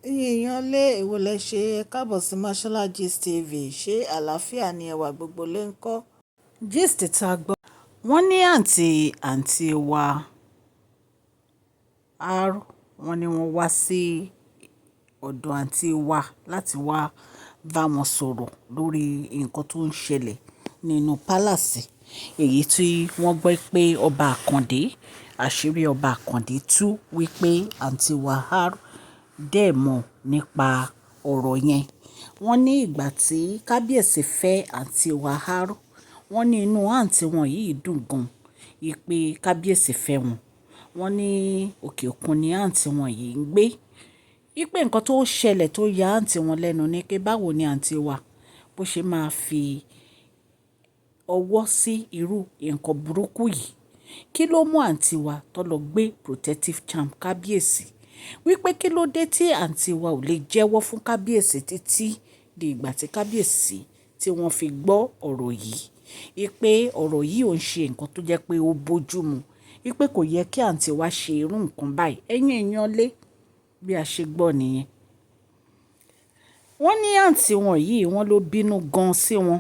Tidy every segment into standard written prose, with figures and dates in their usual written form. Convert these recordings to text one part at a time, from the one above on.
Ẹ̀yin èèyàn lé, èwo lẹ ṣe? Ẹ káàbọ̀ sí Mashola Gist TV. Ṣé àlàáfíà ni ẹwà gbogbo lè ń kọ́? Gist ta gbọ́. Wọ́n ní àǹtí wa R, wọ́n ní wọ́n wá sí ọ̀dọ̀ àǹtí wa láti wá bá wọn sọ̀rọ̀ lórí nǹkan tó ń ṣẹlẹ̀ nínú palace. Èyí tí wọ́n gbọ́ pé ọba Àkàndé, àṣírí ọba Àkàndé tú wípé àǹtí wa R dẹ̀ mọ̀ nípa ọ̀rọ̀ yẹn. Wọ́n ní ìgbà tí kábíyèsí fẹ́ àǹtí wa R, wọ́n ní inú àǹtí wọn yìí dùn gan wípé kábíyèsí fẹ́ wọn. Wọ́n ní òkè òkun ni àǹtí wọn yìí ń gbé. Wípé nǹkan tó ṣẹlẹ̀ tó ya àǹtí wọn lẹ́nu ni pé báwo ni àǹtí wa bó ṣe máa fi ọwọ́ sí irú nǹkan burúkú yìí. Kí ló mú àǹtí wa tó lọ gbé protective charm kábíyèsí? Wípé kí ló dé tí àǹtí wa ò lè jẹ́wọ́ fún kábíyèsí títí di ìgbà tí kábíyèsí tí wọ́n fi gbọ́ ọ̀rọ̀ yìí. Wípé ọ̀rọ̀ yìí ò ń ṣe nǹkan tó jẹ́ pé ó bójú mu. Wípé kò yẹ kí àǹtí wa ṣe irú nǹkan báyìí. Ẹ̀yin èèyàn lé, bí a ṣe gbọ́ nìyẹn. Wọ́n ní àǹtí wọn yìí wọ́n ló bínú gan sí wọn.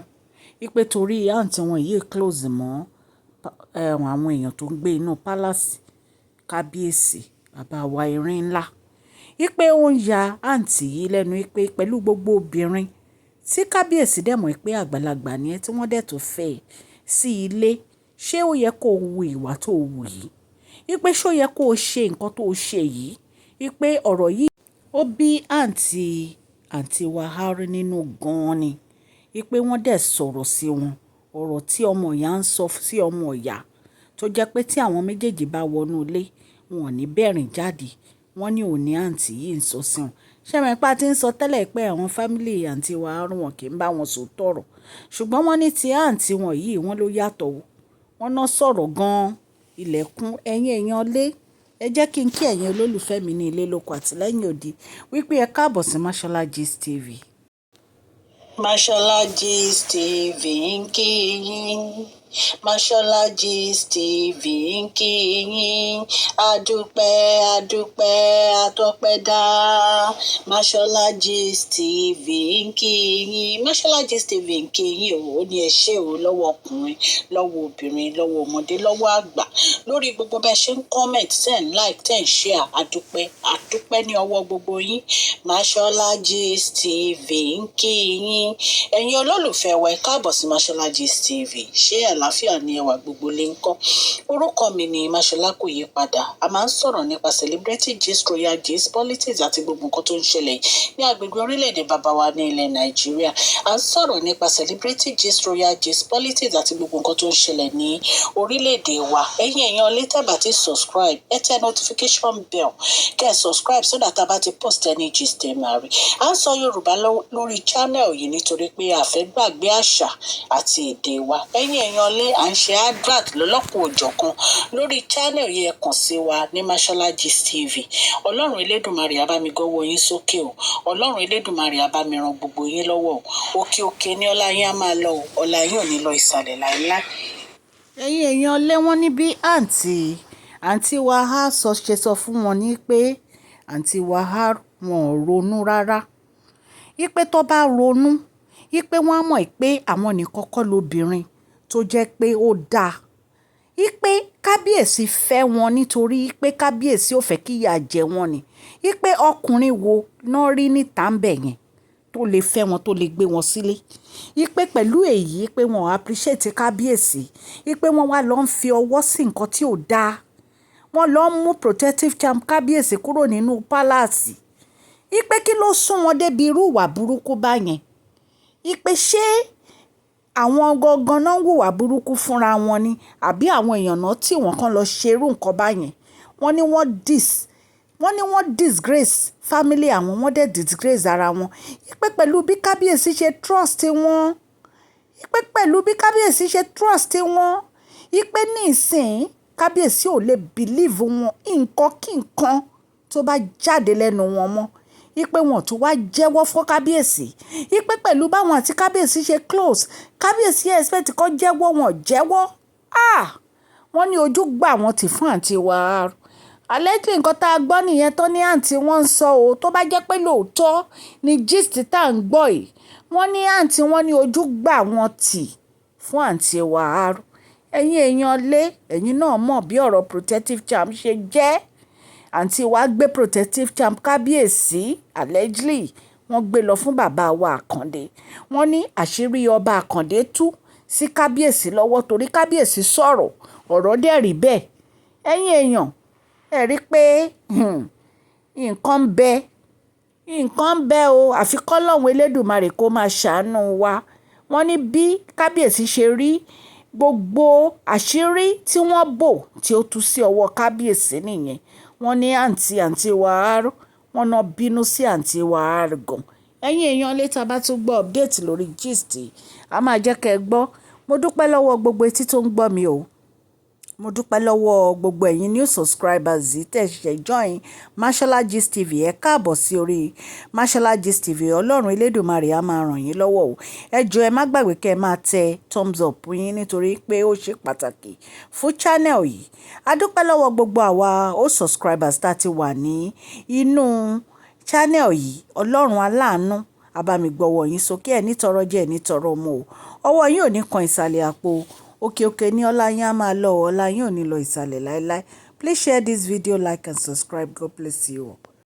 Wípé torí àǹtí wọn yìí close mọ́ àwọn èèyàn tó ń gbé inú palace kábíyèsí, bàbá wa erin ńlá. Wípé ó ń ya àǹtí yìí lẹ́nu wípé pẹ̀lú gbogbo obìnrin tí kábíyèsí dẹ̀ mọ̀ pé àgbàlagbà ni ẹ́ tí wọ́n dẹ̀ tó fẹ́ ẹ sí ilé, ṣé ó yẹ kó wu ìwà tó wù yìí? Wípé ṣé ó yẹ kó ṣe nǹkan tó ṣe yìí? Wípé ọ̀rọ̀ yìí ó bí àǹtí wa R nínú gan ni. Wípé wọ́n dẹ̀ sọ̀rọ̀ sí wọn. Ọ̀rọ̀ tí ọmọ ìyá ń sọ sí ọmọ ìyá tó jẹ́ pé tí àwọn méjèèjì bá wọnú ilé, wọn ò ní bẹ̀rìn jáde. Wọ́n ní òní àǹtí yìí ń sọ sí wọn. Ṣé ẹ mọ̀ pé a ti ń sọ tẹ́lẹ̀ pé àwọn family àǹtí wa R wọn kì í bá wọn sọ ọ̀rọ̀. Ṣùgbọ́n wọ́n ní tí àǹtí wọn yìí wọ́n ló yàtọ̀ o. Wọ́n náà sọ̀rọ̀ gan-an ilẹ̀kùn. Ẹ̀yin èèyàn lé, ẹ jẹ́ kí n kí ẹ̀yin olólùfẹ́ mi ní ilé lóko àti lẹ́yìn odi wípé ẹ káàbọ̀ sí Mashola Gist TV. Mashola Gist TV ń kí yín. Mashola Gist TV ń kí yín. Adúpẹ́, adúpẹ́, atọ́pẹ́dá. Mashola Gist TV ń kí yín. Mashola Gist TV ń kí yín o. Ó ní ẹ ṣé o lọ́wọ́ ọkùnrin, lọ́wọ́ obìnrin, lọ́wọ́ ọmọdé, lọ́wọ́ àgbà, lórí gbogbo bẹ́ẹ̀ ṣe ń comment, ten like, 10 share. Adúpẹ́, adúpẹ́ ní ọwọ́ gbogbo yín. Mashola Gist TV ń kí yín. Ẹ̀yin olólùfẹ́ wa, ẹ káàbọ̀ sí Mashola Gist TV. Ṣé àlàáfíà ni ẹwà gbogbo lè ń kọ́? Orúkọ mi ni Mashola, kò yí padà. A máa ń sọ̀rọ̀ nípa celebrity gist, royal gist, politics àti gbogbo nǹkan tó ń ṣẹlẹ̀ ní agbègbè orílẹ̀-èdè bàbá wa ní ilẹ̀ Nàìjíríà. A ń sọ̀rọ̀ nípa celebrity gist, royal gist, politics àti gbogbo nǹkan tó ń ṣẹlẹ̀ ní orílẹ̀-èdè wa. Ẹ̀yin èèyàn lè tẹ́ bá ti subscribe, ẹ tẹ notification bell kẹ́ ẹ subscribe so that a bá ti post any gist, ẹ máa rí. À ń sọ Yorùbá lórí channel yìí nítorí pé a fẹ́ gbàgbé àṣà àti èdè wa. Ẹ̀yin èèyàn lé, à ń ṣe advert lọ́lọ́kan òjọ̀kan lórí channel yìí. Ẹ kàn sí wa ní Mashola Gist TV. Ọlọ́run Elédùnmarè á bá mi gọ́wọ́ yín sókè o. Ọlọ́run Elédùnmarè á bá mi ran gbogbo yín lọ́wọ́ o. Òkè òkè ní ọlá yín á máa lọ o. Ọlá yín ò ní lọ ìsàlẹ̀ láéláé. Ẹ̀yin èèyàn lé, wọ́n ní bí àǹtí wa R sọ ṣe sọ fún wọn ní pé àǹtí wa R wọn ò ronú rárá. Wípé tó bá ronú, wípé wọ́n á mọ̀ pé àwọn nìkan kọ́ lobìnrin tó jẹ́ pé ó dáa. Wípé kábíyèsí fẹ́ wọn nítorí pé kábíyèsí ò fẹ́ kí ìyà jẹ wọ́n ni. Wípé ọkùnrin wo náà rí níta ń bẹ̀ yẹn tó lè fẹ́ wọn, tó lè gbé wọn sílé? Wípé pẹ̀lú èyí pé wọ́n appreciate kábíyèsí, wípé wọ́n wá lọ ń fi ọwọ́ sí nǹkan tí ò dáa. Wọ́n lọ ń mú protective charm kábíyèsí kúrò nínú palace. Wípé kí ló sún wọn débi irú ìwà burúkú báyẹn? Wípé ṣé àwọn gangan náà ń hùwà burúkú fúnra wọn ni, àbí àwọn èèyàn náà tí wọ́n kàn lọ ṣe irú nǹkan báyẹn? Wọ́n ní wọ́n disgrace family àwọn, wọ́n dẹ̀ disgrace ara wọn. Wípé pẹ̀lú bí kábíyèsí ṣe trust wọn, wípé pẹ̀lú bí kábíyèsí ṣe trust wọn, wípé nísìnyí kábíyèsí ò lè believe wọn nǹkan kí nǹkan tó bá jáde lẹ́nu wọn mọ́. Wípé wọn tún wá jẹ́wọ́ fún kábíyèsí. Wípé pẹ̀lú báwọn àti kábíyèsí ṣe close, kábíyèsí expect kó jẹ́wọ́, wọn ò jẹ́wọ́. Ah! Wọ́n ní ojú gbà wọ́n tì fún àǹtí wa. Allegedly, nǹkan tá a gbọ́ nìyẹn tó ní àǹtí wọn ń sọ o. Tó bá jẹ́ pé lóòótọ́ ni gist tá à ń gbọ́ yìí, wọ́n ní àǹtí wọn ní ojú gbà wọ́n tì fún àǹtí wa. Ẹ̀yin èèyàn lé, ẹ̀yin náà mọ̀ bí ọ̀rọ̀ protective charm ṣe jẹ́. Àǹtí wa gbé protective charm kábíyèsí, allegedly, wọ́n gbé lọ fún bàbá wa Àkàndé. Wọ́n ní àṣírí ọba Àkàndé tú sí kábíyèsí lọ́wọ́ torí kábíyèsí sọ̀rọ̀, ọ̀rọ̀ dẹ̀ rí bẹ́ẹ̀. Ẹ̀yin èèyàn, ẹ rí pé nǹkan ń bẹ, nǹkan ń bẹ o. Àfi kọ́lọ́hun Elédùmarè kó máa ṣàánú wa. Wọ́n ní bí kábíyèsí ṣe rí gbogbo àṣírí tí wọ́n bò tí ó tú sí ọwọ́ kábíyèsí nìyẹn. Wọ́n ní àǹtí wa, wọ́n náà bínú sí àǹtí wa gan. Ẹ̀yin èèyàn lé, tá bá tún gbọ́ update lórí gist, a máa jẹ́ kí ẹ gbọ́. Mo dúpẹ́ lọ́wọ́ gbogbo etí tó ń gbọ́ mi o. Mo dúpẹ́ lọ́wọ́ gbogbo ẹ̀yin new subscribers yìí tẹ̀ ṣẹ̀ṣẹ̀ join Mashola Gist TV. Ẹ káàbọ̀ sí orí Mashola Gist TV. Ọlọ́run Elédùmarè á máa ràn yín lọ́wọ́ o. Ẹ jọ̀ọ́, ẹ má gbàgbé kí ẹ máa tẹ thumbs up yín nítorí pé ó ṣe pàtàkì fún channel yìí. A dúpẹ́ lọ́wọ́ gbogbo àwa old subscribers tá ti wà ní inú channel yìí. Ọlọ́run aláàánú á bá mi gbọ́wọ́ yín sókè, ẹ ní tọrọ jẹ, ẹ ní tọrọ mu o. Ọwọ́ yín ò ní kan ìsàlẹ̀ àpò. Òkè òkè ní ọlá yín á máa lọ, ọlá yín ò ní lọ ìsàlẹ̀ láéláé. Please share this video, like and subscribe. God bless you all.